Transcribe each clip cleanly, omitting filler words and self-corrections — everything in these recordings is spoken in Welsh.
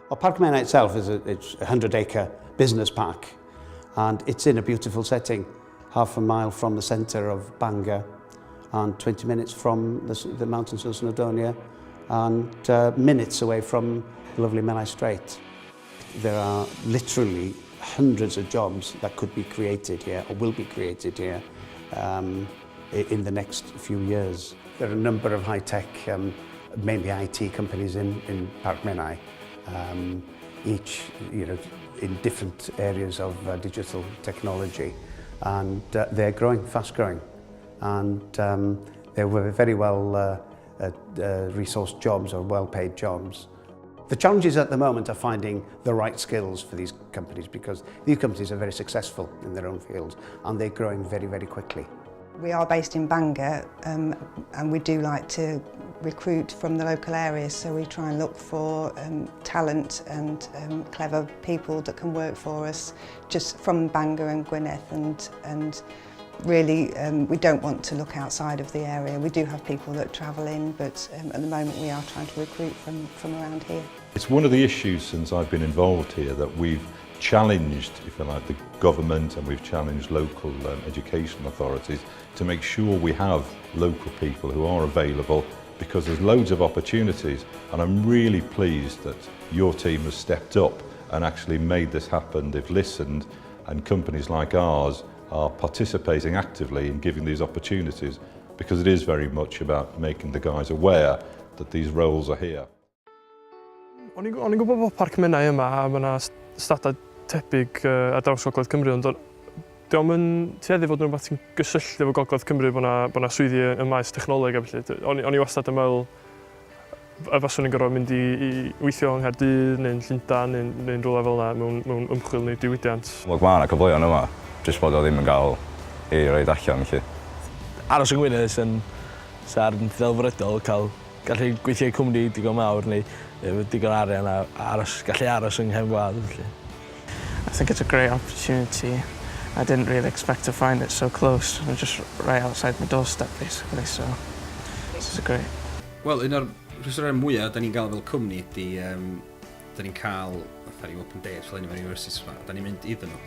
Well, Parc Menai itself is a, it's a 100-acre business park, and it's in a beautiful setting, half a mile from the centre of Bangor and 20 minutes from the, the mountains of Snowdonia and minutes away from the lovely Menai Strait. There are literally hundreds of jobs that could be created here or will be created here um, in the next few years. There are a number of high-tech, mainly IT companies in, in Parc Menai, each you know, in different areas of digital technology. And they're growing, fast growing. And they were very well resourced jobs or well-paid jobs. The challenges at the moment are finding the right skills for these companies because these companies are very successful in their own fields and they're growing very, very quickly. We are based in Bangor and we do like to recruit from the local area, so we try and look for talent and clever people that can work for us just from Bangor and Gwynedd and, and really we don't want to look outside of the area. We do have people that travel in, but at the moment we are trying to recruit from, from around here. It's one of the issues since I've been involved here that we've challenged, if you like, the government and we've challenged local education authorities to make sure we have local people who are available because there's loads of opportunities and I'm really pleased that your team has stepped up and actually made this happen. They've listened and companies like ours are participating actively in giving these opportunities because it is very much about making the guys aware that these roles are here. O'n i'n o'n i'n gwybod bod Parc Menai yma a mae yna stadau tebyg uh, ar draws Gogledd Cymru, ond dio'm yn tueddu fod yn rhywbeth sy'n gysylltu efo Gogledd Cymru bod yna, bod yna swyddi ym maes technoleg a felly. O'n, o'n i wastad yn meddwl a faswn i'n gorfod mynd i, i weithio yng Nghaerdydd neu'n Llundain neu'n, neu'n rhywle fel yna mewn, mewn ymchwil neu diwydiant. Look, mae yna cyfleoedd yma, jyst bod o ddim yn gael ei roid allan felly. Aros yng Ngwynedd sy'n sa'r ddelfrydol cael gallu gweithio i cwmni digon mawr neu efo digon arian a aros, gallu aros yng nghefn gwlad felly. I think it's a great opportunity. I didn't really expect to find it so close, just right outside my doorstep basically, so this is great. Wel, un o'r rhwystrau mwyaf da ni'n gael fel cwmni ydy, um, da ni'n cael fatha rhyw open days fel un o'r universities yma, da ni'n mynd iddyn nhw.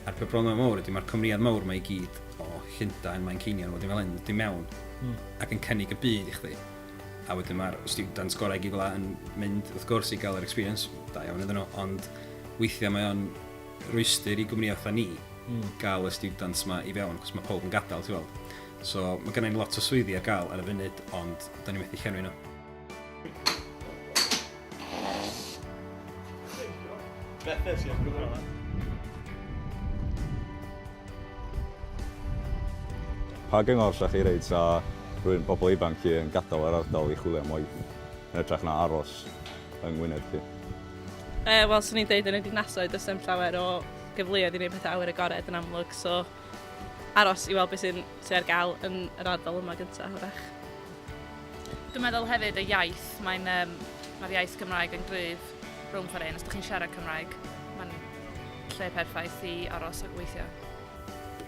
A'r problem mawr ydy mae'r cwmnïau mawr mae i gyd o Llundain, Manceinion, wedyn fel hyn, dod mewn mm. ac yn cynnig y byd i chdi. A wedyn mae'r students gorau i gyd fel yn mynd wrth gwrs i gael yr experience, da iawn iddyn nhw, ond weithiau mae o'n rwystr i gwmnïau fatha ni mm. gael y students ma i fewn, cos mae pob yn gadael, ti'n weld. So mae gennym ni lot o swyddi ar gael ar y funud, ond da ni methu llenwi nhw. Pa gyngor 'sa chi roid 'sa rhywun, bobl ifanc 'lly yn gadael yr ardal i chwilio am waith yn hytrach na aros yng Ngwynedd 'lly? Uh, Wel, swn i'n deud yn y dinasoedd, does dim llawer o gyfleoedd i wneud pethau awyr agored yn amlwg, so aros i weld beth sy'n sy ar gael yn yr ardal yma gyntaf, hwrach. Dwi'n meddwl hefyd y iaith, mae'n um, mae'r iaith Gymraeg yn gryf rhwng ffordd un. Os ydych chi'n siarad Cymraeg, mae'n lle perffaith i aros a gweithio.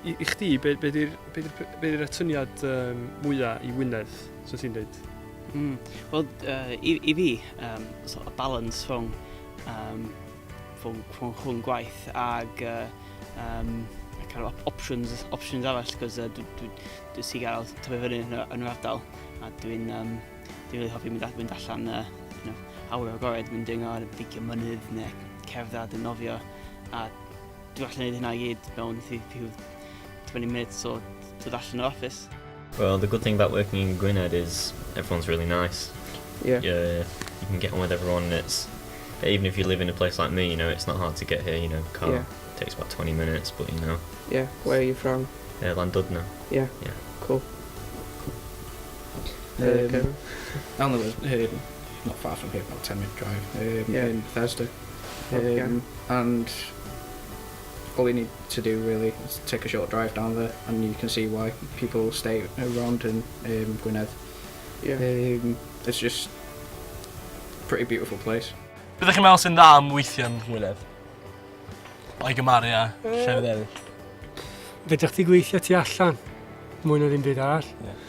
I, i chdi, be, be di'r be di, be di atyniad um, mwyaf i Wynedd, so ti'n dweud? Mm. Wel, uh, i, i fi, um, so, y balance rhwng, um, rhwng, rhwng, rhwng gwaith ag uh, um, kind of options, options arall, cos uh, dwi, dwi, dwi sy'n gael tyfu fyny yn, yn yr ardal, a dwi'n um, dwi really hoffi mynd, mynd allan uh, you know, awyr agored, mynd dringo, beicio mynydd neu cerdded yn nofio, a dwi'n gallu gwneud hynna i gyd mewn few 20 minutes o dod allan o'r office. Well, the good thing about working in Gwynedd is everyone's really nice. Yeah. Yeah, you can get on with everyone. It's even if you live in a place like me, you know, it's not hard to get here. You know, car yeah. takes about 20 minutes, but you know. Yeah. Where are you from? Uh, Llandudno. Yeah. Yeah. Cool. I only live um, not far from here, about 10 minute drive, um, yeah. in Bethesda. Um, okay. And all you need to do really is take a short drive down there and you can see why people stay around in um, Gwynedd. Yeah. Um, it's just a pretty beautiful place. Byddech chi'n meddwl sy'n dda am weithio yn Ngwynedd? O'i gymaru â llefydd eraill? Fedrwch chi gweithio tu allan, mwy na ddim byd arall. Yeah.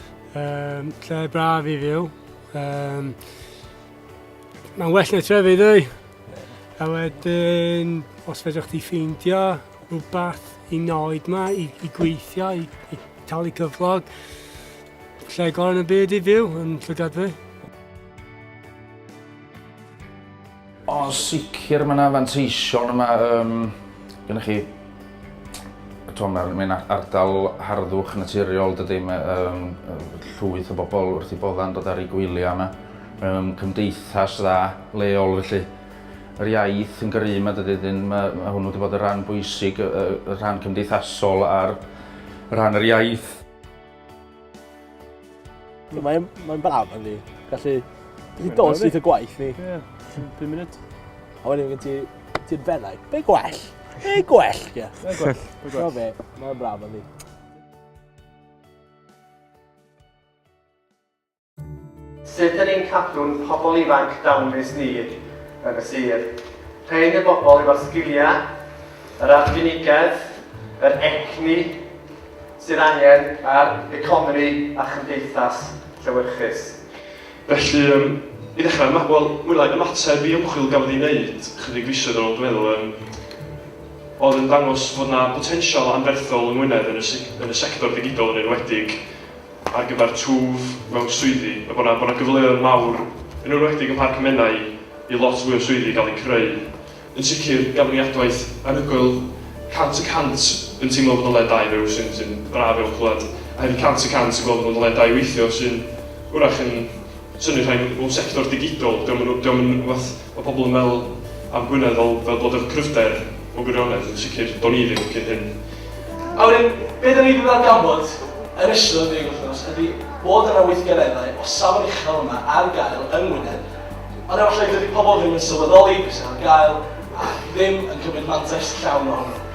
Um, lle braf i fyw. Um, Mae'n well na trefi, dwi. A wedyn, os fedrwch chi ffeindio rhywbeth i wneud ma, i, i gweithio, i, i talu cyflog, lle gorau yn y byd i fyw yn llygad fi. O, sicr mae yna fanteision yma. Um, Gynnych chi, mae'n mae ardal harddwch naturiol, dydy, mae um, llwyth o bobl wrth i bodda'n dod ar eu gwyliau yma. Um, cymdeithas dda, leol felly. Yr iaith yn gry yma, dydy, dyn, mae, mae hwnnw wedi bod yn rhan bwysig, y, y rhan cymdeithasol a'r rhan yr iaith. Mae'n mae braf yndi. Gallu Gallu dod syth o gwaith ni. Ie, 5 munud. A wedyn gen ti ti'n Fenai. Be gwell? Be gwell, ie. Be gwell, be gwell. Be, mae'n braf yndi. Sut ydyn ni'n cadw'n pobl ifanc dawnus ni yn y sir? Rhein y bobl efo'r sgiliau, yr arbenigedd, yr egni sydd angen ar economi a chymdeithas llewyrchus. Felly, yym, i ddechrau, yma, wel, mwy neu lai, ymateb i ymchwil gafodd ei wneud chydig fisoedd yn ôl, dwi'n meddwl, yym, oedd yn dangos fod 'na botensial anferthol yng Ngwynedd yn y yn y sector digidol yn enwedig ar gyfer twf mewn swyddi, a bod 'na bod 'na gyfleoedd mawr, yn enwedig ym Mharc Menai, i lot fwy o swyddi gael eu creu. Yn sicr, gafon ni adwaith anhygoel, 100% yn teimlo bod o'n le da i fyw, sy'n sy'n braf iawn clywed, a hefyd 100% yn gweld bod o'n le da i weithio, sy'n wrach yn synnu rhai mewn sector digidol, dio'm yn dio'm yn rywbeth mae pobl yn meddwl am Gwynedd fel fel bod efo cryfder mewn gwirionedd, yn sicr do'n i ddim cyn hyn. A wedyn, be da ni wedi ddarganfod yn ystod y ddeg wythnos ydy bod yna weithgareddau o safon uchel yma ar gael yng Ngwynedd, ond efallai dydy pobl ddim yn sylweddoli beth sydd ar gael a ddim yn cymryd mantais llawn ohonyn nhw.